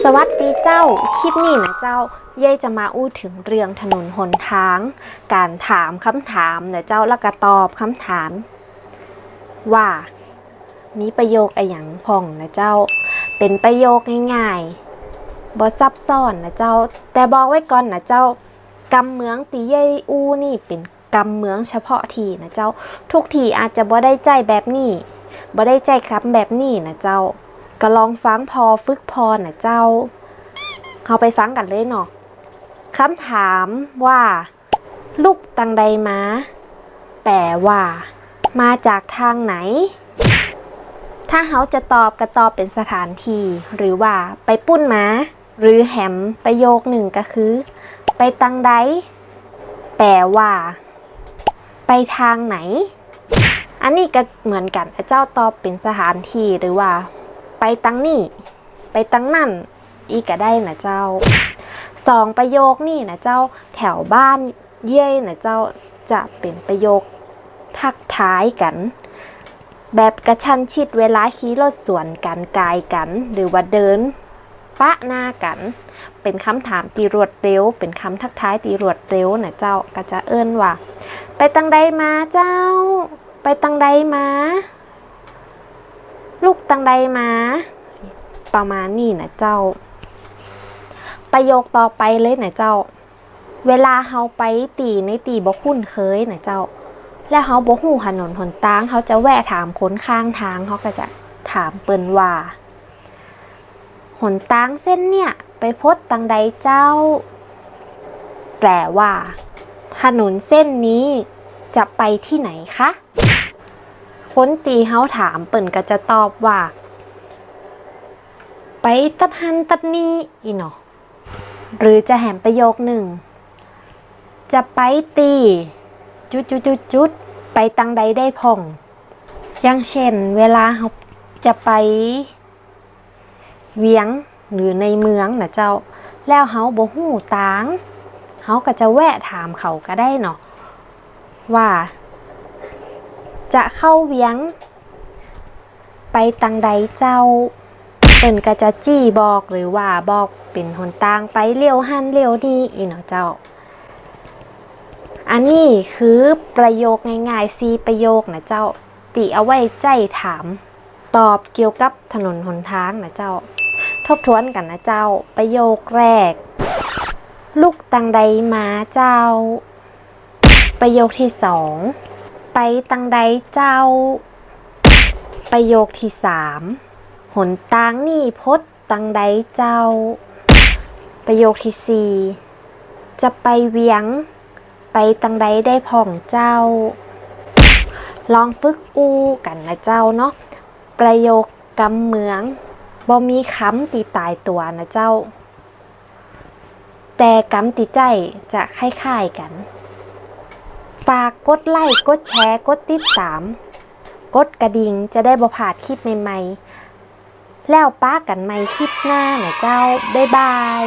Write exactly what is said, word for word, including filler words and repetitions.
สวัสดีเจ้า คลิปนี้นะเจ้า เย้ยจะมาอู้เถิงเรื่องถนนหนตาง ก๋านถามกำถามนะเจ้า แล้วก็ตอบกำถาม ว่ามีประโยคอะหยังพ่องนะเจ้า เป๋นประโยคง่ายๆ บ่ซับซ้อนนะเจ้า แต่บอกไว้ก่อนนะเจ้า กำเมืองตี้เย้ยอู้นี่เป๋นกำเมืองเฉพาะตี้นะเจ้า ทุกตี้อาจจะบ่ได้ใจ๊แบบนี้ บ่ได้ใจ๊กำแบบนี้นะเจ้า ก็ลองฟังผ่อฝึกผ่อนะเจ้า เฮาไปฟังกั๋นเลยเนาะ กำถามว่า ลุกตังใดมา แป๋ว่า มาจากตางไหน ถ้าเฮาจะตอบก็ตอบเป๋นสถานตี้ หรือว่าไปปู้นมา หรือแหมประโยคนึ่งก็คือ ไปตังใด แป๋ว่า ไปตางไหน อันนี้ก็เหมือนกั๋นนะเจ้า ตอบเป๋นสถานตี้ หรือว่า ไปตังนี้ ไปตังนั้น อี้ก็ได้นะเจ้า สองประโยคนี้นะเจ้า แถวบ้านเย้ยนะเจ้า จะเป๋นประโยคทักทายกั๋น แบบกระชั้นชิด เวลาขี่รถสวนกั๋น ก๋ายกั๋น หรือว่าเดินปะหน้ากั๋น เป๋นกำถามตี้รวดเร็ว เป๋นกำทักทายตี้รวดเร็วนะเจ้า ก็จะเอิ้นว่า ไปตังใดมาเจ้า ไปตังใดมา ลุกตังใดมา ประมาณนี้นะเจ้า ประโยคต่อไปเลยนะเจ้า เวลาเฮาไปตี้ในตี้บ่คุ้นเคยนะเจ้า แล้วเฮาบ่ฮู้ถนนหนตาง เฮาจะแวะถามคนข้างตาง เฮาก็จะถามเปิ้นว่า หนตางเส้นเนี่ยไปพดตังใดเจ้า แป๋ว่า ถนนเส้นนี้จะไปที่ไหนคะ คนตี้เฮาถามเปิ้นก็จะตอบว่า ไปตั๊ดหั้นตั๊ดนี้ อี้เนาะ หรือจะแหมประโยคนึ่ง จะไปตี้ จุดจุดจุดจุด ไปตังใดได้พ่อง อย่างเช่น เวลาเฮาจะไปเวียงหรือในเมืองนะเจ้า แล้วเฮาบ่ฮู้ตาง เฮาก็จะแวะถามเขาก็ได้เนาะ ว่า จะเข้าเวียง ไปตังใดเจ้า เปิ้นก็จะจี้บอก หรือว่าบอกเป๋นหนตางไปเลี้ยวหั้นเลี้ยวนี้ อี้เนาะเจ้า อันนี้คือประโยคง่ายๆ สี่ประโยคนะเจ้า ตี้เอาไว้ใจ๊ถามตอบเกี่ยวกับถนนหนตางนะเจ้า ทบทวนกั๋นนะเจ้า ประโยคแรก ลุกตังใดมาเจ้า ประโยคตี้สอง ไปตังใดเจ้า ประโยคตี้สาม หนตางนี่พดตังใดเจ้า ประโยคตี้สี่ จะไปเวียง ไปตังใดได้พ่องเจ้า ลองฝึกอู้กั๋นนะเจ้าเนาะ ประโยคกำเมือง บ่มีกำตี้ต๋ายตั๋วนะเจ้า แต่กำตี้ใจ๊จะคล้ายๆ กั๋น ฝากกดไลก์ กดแชร์ กดติดตาม กดกระดิ่ง จะได้บ่พลาดคลิปใหม่ๆ แล้วปะกั๋นใหม่คลิปหน้านะเจ้า บ๊ายบาย